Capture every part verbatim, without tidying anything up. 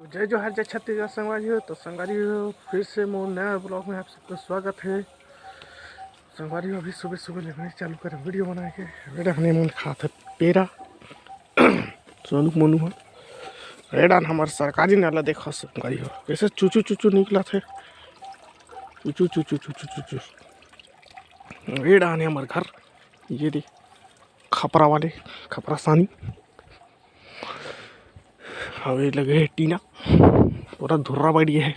जय जोहार, जय छत्तीसगढ़ संगवारी हो। तो संगवारी हो, फिर से मोर नया ब्लॉग में आप सबका स्वागत है। संगवारी हो, अभी सुबह सुबह ले मैं चालू करें वीडियो बनाए के। बेटा हने मन खात है पेरा। सोनू मोनू है। रेडान हमार सरकारी नाला देखो संगवारी हो, कैसे चुचू चुचू निकला थे। चुचू चुचू चुचू चुचू। रेडान है हमार घर। ये दे खपरा वाले, खपरा सानी। हवे लगे है टीना, पूरा धुर्रा बैठ गया है।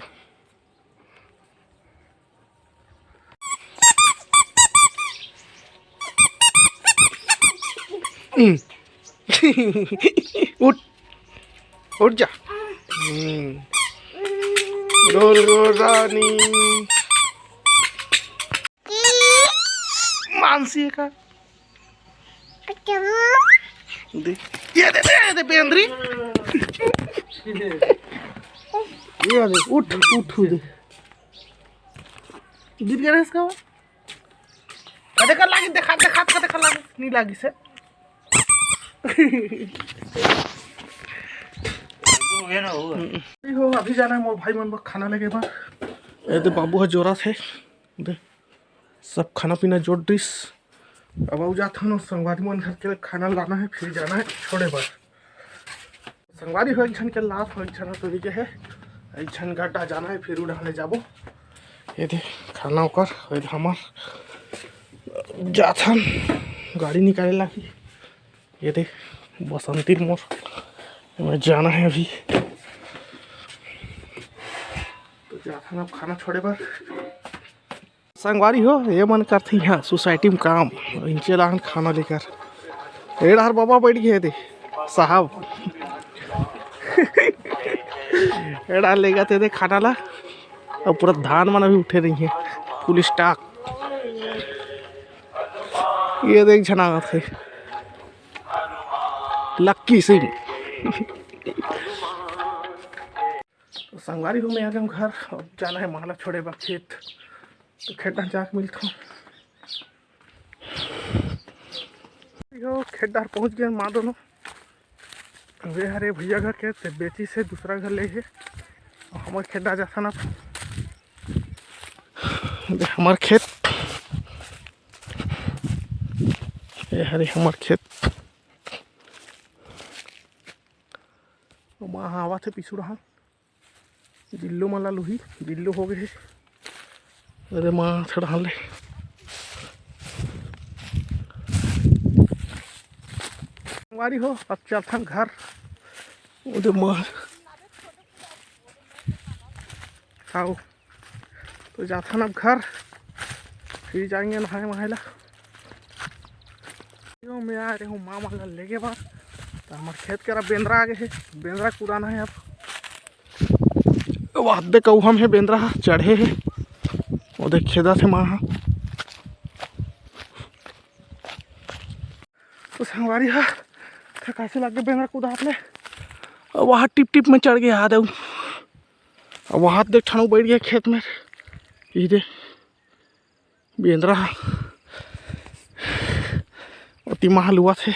हम्म। उठ, उठ जा। हम्म। गोल गोल रानी। मानसी का। दे। ये दे, दे, दे, बेंदरी। ये दे, उठ, उठ, उठ दे। गिर गया इसका। कदे कर लागी, देखा, देखा, कदे कर लागी। नहीं लागी से। ये हो, अभी जाना है मोर भाई मन बर खाना लेके बा। ये दे बाबू है जोरा से। दे। सब खाना पीना जोड़ दिस। अब अउ जात हन संगवारी मन घर के खाना लाना है, फिर जाना है छोड़े बर। संगवारी हो एक झन के लात हो, एक झन तो नीचे है, एक झन गड्ढा जाना है, फिर उड़ान ले जाबो। ये दे खाना ओकर, ये दे हमार जात हन गाड़ी निकाले लागी। ये दे बसंती मोर, मैं जाना है अभी। तो जात हन अब खाना छोड़े बर। संगवारी हो, ये मन करथे यहाँ सोसाइटी में काम, इनचे लान खाना लेकर। ए डहर बाबा बैठ गए थे साहब। ए डहर लेगा थे दे खाना ला, और पूरा धान मन भी उठे रही है, फुल स्टॉक। ये देख झना थे लक्की सिंह। तो संगवारी हो, मैं आ गया हूँ घर। अब जाना है माला छोड़े बा खेत। तो खेत डहर जाके मिलता हूँ। यो खेत डहर पहुँच गए माँ दोनों। वे हरे भैया घर के, ते बेची से दूसरा घर ले है। और हमारे खेत डहर जाता ना, दे हमार खेत, ये हरे हमार खेत। माँ आवत हे पीछू डहर। जिल्लो मन ला लुही, जिल्लो हो गए हे। अरे माँ, थोड़ा हाल ले। संगवारी हो, अब चलथन घर। अरे माँ। आओ। तो जाथन अब घर, फिर जाएंगे नहाए वहाए ला। यो, मैं आ रहे हूँ माँ मन ला लेके बार। तो हमार खेत करा बेंदरा आ गए है, बेंदरा कुदाना है अब। वाह, देख, अउ हम है बेंदरा हा, चढ़े है। वो देख, खेदा थे माँ हा। तो संगवारी हा, थकासी लग गए बेंदरा कुदात ले। अब वहाँ टिप टिप में चढ़ गए, आ दऊ। अब वहाँ देख, ठनऊ बैठ गया खेत में। ये दे, बेंदरा। ओती माँ लुआत हे।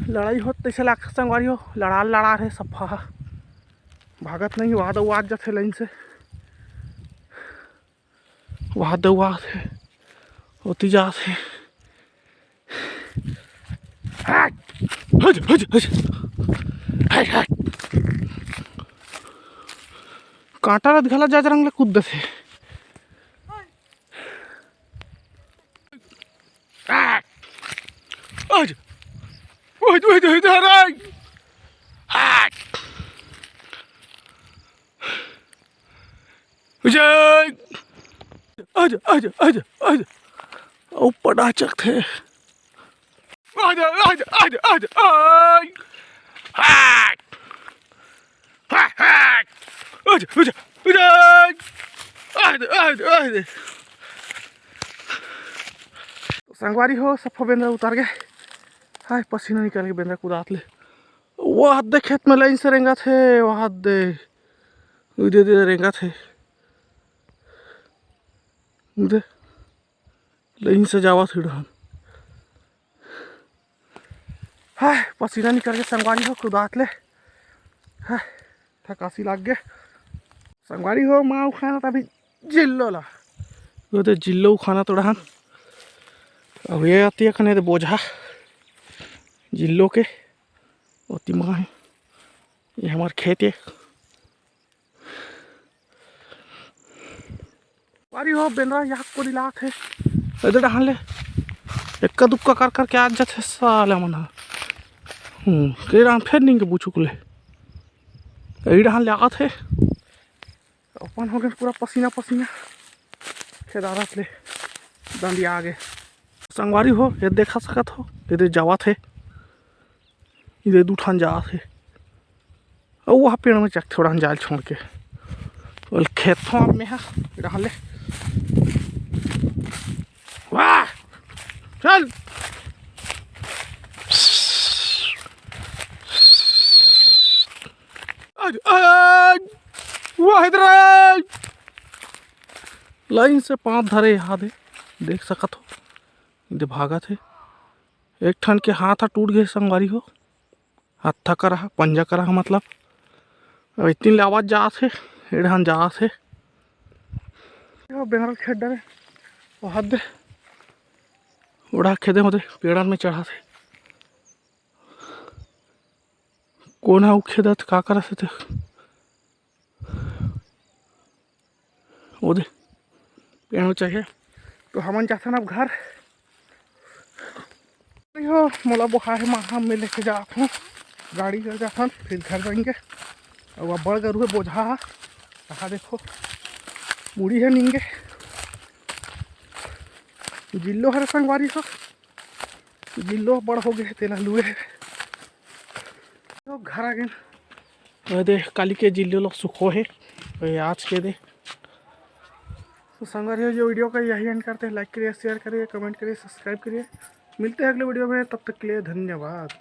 लड़ाई होत तैसे लाग संगवारी हो, लड़ाल लड़ाल हे सफा। भागत नहीं, वाद वाद जाथे लाइन से। वाद वाद हे, ओती जात हे। हट, हट, हट, हट। हट, हट। कांटा ला घला जाजरंग ले कूद देथे। हट। हट। हट, हट, हट, हट। हट। विजय। आजा, आजा, आजा, आजा। ऊपर नाचक थे। आजा, आजा, आजा, आजा। आय। हाय। हाय, हाय। आजा, आजा, आजा। आजा, आजा, आजा। संगवारी हो, सफा बेंदरा उतार के। हाय, पसीना निकाल के बेंदरा कुदात ले। वाह दे खेत में लाइन से रेंगत हे, वाह दे। उदे दे रेंगत हे। दे। लाइन से जावत हे डहन। हाय, पसीना निकल के संगवारी हो कुदात ले। थकासी लाग गे। संगवारी हो, माँ उखाना तभी जिल्लो ला। वो तो जिल्लो उखाना तोड़हन। अब ये आती है खने दे बोझा जिल्लो के। ओती माँ है। ये हमार खेत है। अरे हो बेंदरा, यहाँ कोनी लागत हे। एदे डहान ले एक्का दुक्का कर करके आ जाथे साला मन ह। हम्म, के डहान फेर निंगे बुचुक ले। ए डहान ले आगत हे। अपन हो गए पूरा पसीना पसीना। खेदारत ले दंडिया आगे। संगवारी हो, ये देखा सकत हो, ये दे जावत हे। ये दू ठन जावत हे। अउ वहाँ पेड़ में चक थोड़ा जाल छोड़ के। बोल खेत हो अब में हा, रहले। वाह! चल। आज, आज, वाह, इधर आ। लाइन से पाँच धरे यहाँ दे, देख सकत हो, दे भागत हे। एक ठन के हाथ ह टूट गए संगवारी हो, हत्था करा ह, पंजा करा ह मतलब। अब इतनी ले आवाज जात हे, एड़हन जात हे। यो बेंगल खेत डरे, वो हद दे। ओढ़ा खेदे होते, पेड़न में चढ़ा थे। कोन हा उ खेदत, का करत हे ते? ओदे, पेड़ चाहिए। तो हमन जाथन अब घर। यो मोला बोहा है, माँ हम में लेके जात हूँ, गाड़ी कर जाथन, फिर घर जाएंगे। अब बड़ गरु है बोझा हा, कहा देखो, मुड़ी है निंगे। जिल्लो हर संगवारी हो, जिल्लो बड़ हो गए, तेला लुए। तो घर आ गए। ये दे, काली के जिल्लो लोग सुखो है, ये आज के दे। तो संगवारी हो, जो वीडियो का यही एंड करते हैं। लाइक करिए, शेयर करिए, कमेंट करिए, सब्सक्राइब करिए। मिलते हैं अगले वीडियो में, तब तक के लिए धन्यवाद।